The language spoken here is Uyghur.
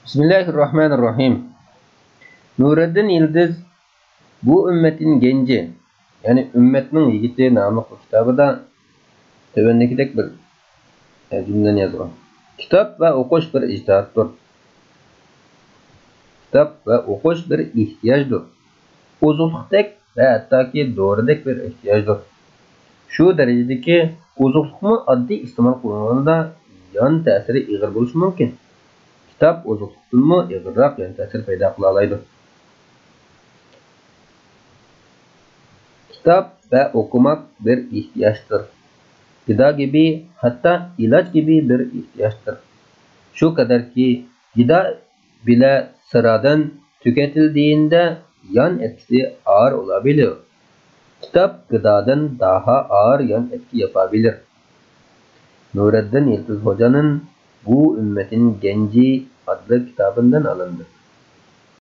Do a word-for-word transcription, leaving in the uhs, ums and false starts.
بىسمىللاھىرراھمانىرراھىم. نۇرەددىن يىلدىز بۇ ئۈممەتنىڭ گەنجى، يەنى ئۈممەتنىڭ يىگىتى ناملىق بۇ كىتابىدا تۆۋەندىكىدەك بىر جۈملىنى يازغان. كىتاب ۋە ئوقۇش بىر ئىجتىھاتتۇر. كىتاب ۋە ئوقۇش بىر ئېھتىياجدۇر. ئوزۇقلۇقتەك ۋە ھەتتاكى دورىدەك بىر ئېھتىياجدۇر. شۇ دەرىجىدىكى ئوزۇقلۇقمۇ ئاددىي ئىستېمال قىلىنغاندا يان تەسىرى ئېغىر بولۇشى مۇمكىن. كىتاب ئوزۇقلۇقتىنمۇ ئېغىرراق يان تەسىر پەيدا قىلالايدۇ. كىتاب ۋە ئوقۇماق بىر ئېھتىياجدۇر. گىدا گىبى ھەتتا ئىلاج گىبى بىر ئېھتىياجدۇر. شۇ قەدەركى گىدا بىلە سىرادىن تۈگەتىلدىيىندە يان ئەتكىسى ئار ئولابىلىر. كىتاب گىدادىن داھا ئار يان ئەتكى ياپابىلىر. نۇرەددىن يىلتىز خوجانىن بۇ ئۈممەتنىڭ گەنجى ئادلىق كىتابىندىن ئالىندى.